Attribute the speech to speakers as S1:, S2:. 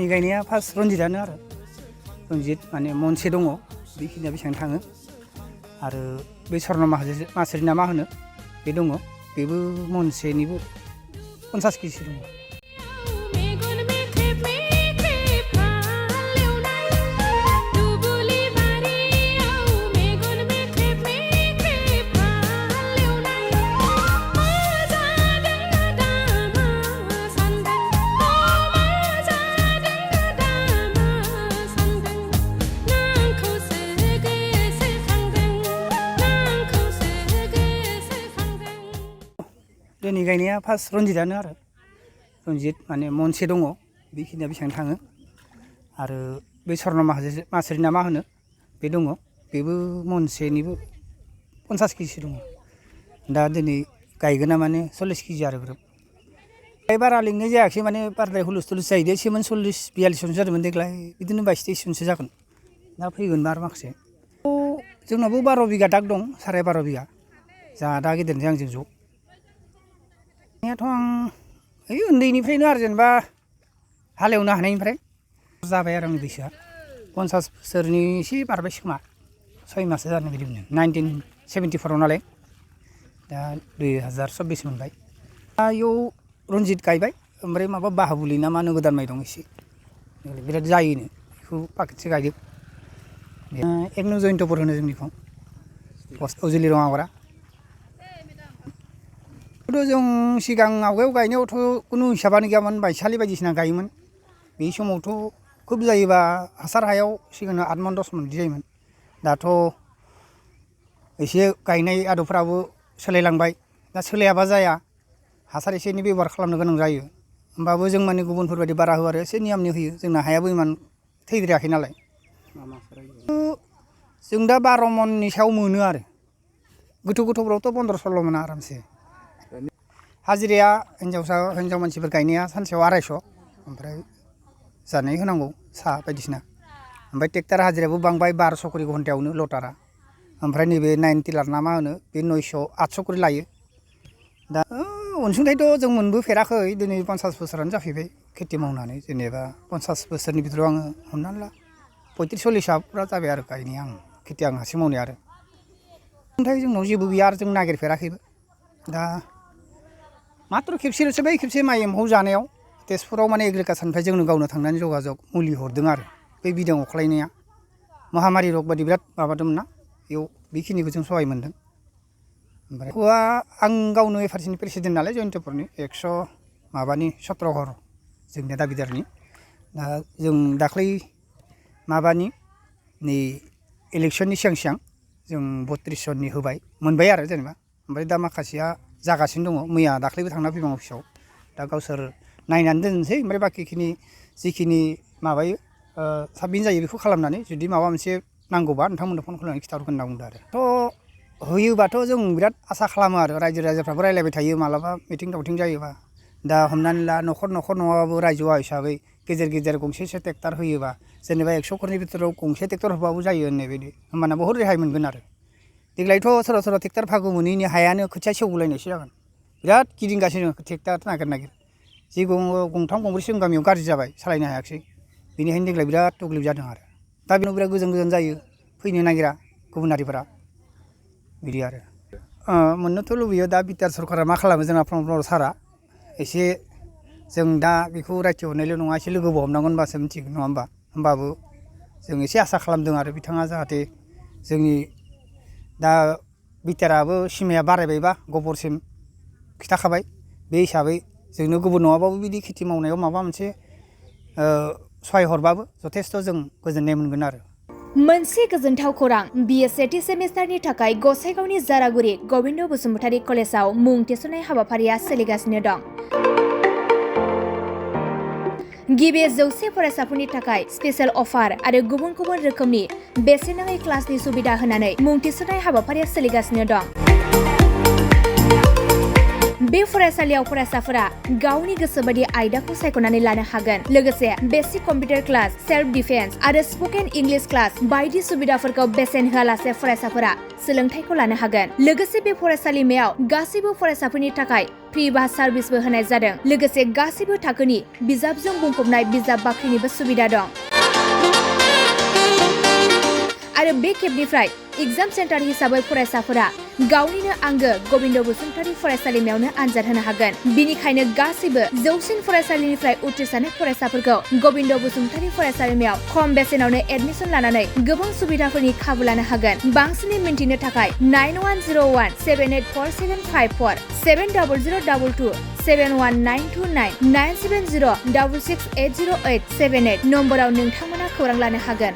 S1: दिनै गायनाया फार्स्ट रनजितआनो आरो रनजित माने मनसे दङ बेखिनिया बेसेबां थाङो आरो बे स्वर्न मासुरि ना मा होनो बे दङ बेबो मनसेनिबो 50 केजि दङ। दिनै गायनाया फार्स्ट रनजितआनो आरो रनजित माने मनसे दङ बेखिनिया बेसेबां थाङो आरो बे स्वर्न मासुरि ना मा होनो बे दङ बेबो मनसेनिबो 50 केजि दङ। दा दिनै गायगोना माने 40 केजि आरो ग्रोब बारा लिंनाय जायाखै माने बाराद्राय हुलुस थुलुस जाहैदो एसेमोन 40-42 जनसो जादोंमोन देग्लाय बिदिनो 22-23 जनसो जागोन दा फैगोन आरो माखासे जोंनावबो 12 बिगा दाग दं 12.5 बिगा जोंहा दा गेदेरजों आंजों ज' थ' आं ओइ उन्दैनिफ्रायनो आरो जेनेबा हालेवनो हानायनिफ्राय जाबाय आरो आंनि बैसोआ 50 बोसोरनि एसे बारबायसो खोमा 6 माससो जानो नागिरदोंमोन 1974 नालाय दा 2024 मोनबाय दा इयाव रनजित गायबाय ओमफ्राय माबा बाहाबुलि ना मा होनो गोदान माइ दं एसे बिराद जायोनो बेखौ पाकेटसे गायदों 1 नं जयन्तपुर होनो जोंनिखौ पस्ट उजिलि रङागरा जों सिगां आवगायाव गायनायावथ' खुनु हिसाबानो गैयामोन बायसालि बायदिसिना गायोमोन बे समावथ' खोब जायोबा हासार हायाव सिगां 8 मन 10 मन बिदि जायोमोन दाथ' एसे गायनाय आदबफ्राबो सोलायलांबाय दा सोलायाबा जाया हासार एसे एनै बेबहार खालामनो गोनां जायो होमबाबो जों माने गुबुनफोरबायदि बारा होआ आरो एसे नियमनि होयो जोंना हायाबो इमान थैद्रायाखै नालाय जों दा 12 मननि सायाव मोनो आरो गोथौ गोथौफ्रावथ' 15-16 मोना आरामसे हाजिराया हिन्जाव मानसिफोर गायनाया सानसेयाव 250 ओमफ्राय जानाय होनांगौ साहा बायदिसिना ओमफ्राय ट्रेक्टर हाजिरायाबो बांबाय 1200 करि घन्टायावनो लटारा ओमफ्राय नैबे 9 टिलार ना मा होनो बे 900-800 करि लायो दा अनसुंथाइथ' जों मोनबोफेराखै दिनै 50 बोसोरानो जाफैबाय खेथि मावनानै जेनेबा 50 बोसोरनि भितराव आङो हमनानै ला 35-40 जाबाय आरो गायनाया आं खेथि आं हारसिं मावनाय आरो ओमफ्राय जोंनाव जेबो गैया आरो जों नागिरफेराखैबो दा मात्र खेबसेल'सो बै खेबसे माइ एम्फौ जानायाव तेजपुराव माने एग्रिकालसारनिफ्राय जोंनो गावनो थांनानै जगाजग मुलि हरदों आरो बै बिदां अख्लायनाया महामारि रग बादि बिराद माबादोंमोन ना बेयाव बेखिनिखौ जों सहाय मोन्दों ओमफ्राय हौवा आं गावनो एफआरसिनि प्रेसिडेन्ट नालाय जयन्तपुरनि 117 घर जोंनिया दाबिदारनि दा जों दाख्लै माबानि नै इलेक्सननि सिगां जों 32 जननि होबाय मोनबाय आरो जेनेबा ओमफ्राय दा माखासेया जागासिनो दङ मैया दाख्लैबो थांना फैबाय अफिसाव दा गावसोर नायनानै दोननोसै ओमफ्राय बाखिखिनि जिखिनि माबायो साबमिट जायो बेखौ खालामनानै जुदि माबा मोनसे नांगौबा नोंथांमोननो फन खालामनानै खिथाहरगोन होनना बुंदों आरो थ' होयोबाथ' जों बिराद आसा खालामो आरो रायजो राजाफ्राबो रायलायबाय थायो मालाबा मिटिं दावथिं जायोबा दा हमनानै ला न'खर नङाबाबो रायजोआ हिसाबै गेजेर गंसेसो ट्रेक्टर होयोबा जेनेबा 100 खरनि भितराव गंसे ट्रेक्टर होबाबो जायो होननाय बायदि होमबाना बहुद रेहाय मोनगोन आरो देग्लायथ' सोरबा ट्रेक्टर भागो मोनैनि हायानो खोथिया सेवगुलायनायसो जागोन बिराद गिदिंगासिनो ट्रेक्टर नागिर जि गंथाम गंब्रैसो जों गामियाव गाज्रि जाबाय सालायनो हायाखिसै बेनिखायनो देग्लाय बिराद तकलिफ जादों आरो दा बेनाव बिराद गोजान जायो फैनो नागिरा गुबुनारिफोरा बिदि आरो मोननोथ' लुबैयो दा बिटिआर सरकारा मा खालामो जोंना प्रमद सारा एसे जों दा बेखौ रायथि हरनायल' नङा एसे लोगोबो हमनांगोन होनबासो मिथिगोन नङा होमबा होमबाबो जों एसे आसा खालामदों आरो बिथाङा जाहाथे जोंनि दा बिटिआराबो सिमाया बारायबायबा गबरसिम खिथाखाबाय बे हिसाबै जोंनो गुबुन नङाबाबो बिदि खेथि मावनायाव माबा मोनसे सहाय हरबाबो जथेस्थ' जों गोजोननाय मोनगोन आरो
S2: मोनसे गोजोनथाव खौरां बिए सेथि सेमिस्टारनि थाखाय गसाइगावनि जारागुरि गबिन्द बसुमतारी कलेजाव मुं थिसननाय हाबाफारिया सोलिगासिनो दं। गिबि 100 फरायसाफोरनि थाखाय स्पेशेल अफार आरो गुबुन रोखोमनि बेसेन नाङै क्लासनि सुबिदा होनानै मुं थिसननाय हाबाफारिया सोलिगासिनो दं। बे फरायसालियाव फरायसाफोरा गावनि गोसोबादि आयदाखौ सायख'नानै लानो हागोन लोगोसे basic computer class self defence आरो स्पकेन इंलिश क्लास बायदि सुबिदाफोरखौ बेसेन होआलासे फरायसाफोरा सोलोंथाइखौ लानो हागोन लोगोसे बे फरायसालिमायाव गासैबो फरायसाफोरनि थाखाय फ्रि बास सार्भिसबो होनाय जादों। लोगोसे गासैबो थाखोनि बिजाबजों बुंफबनाय बिजाब बाख्रिनिबो सुबिदा दं। आरो बे खेबनिफ्राय एग्जाम सेन्टार हिसाबै फरायसाफोरा गावनिनो आंगो गबिन्द बसुमतारी फरायसालिमायावनो आनजाद होनो हागोन। बिनिखायनो गासैबो जौसिन फरायसालिनिफ्राय उथ्रिसारनाय फरायसाफोरखौ गबिन्द बसुमतारी फरायसालिमायाव खम बेसेनावनो एडमिसन लानानै गोबां सुबिदाफोरनि खाबु लानो हागोन। बांसिनै मिन्थिनो थाखाय 9101784754 70022 71929 97066680878 नम्बराव नोंथांमोना खौरां लानो हागोन।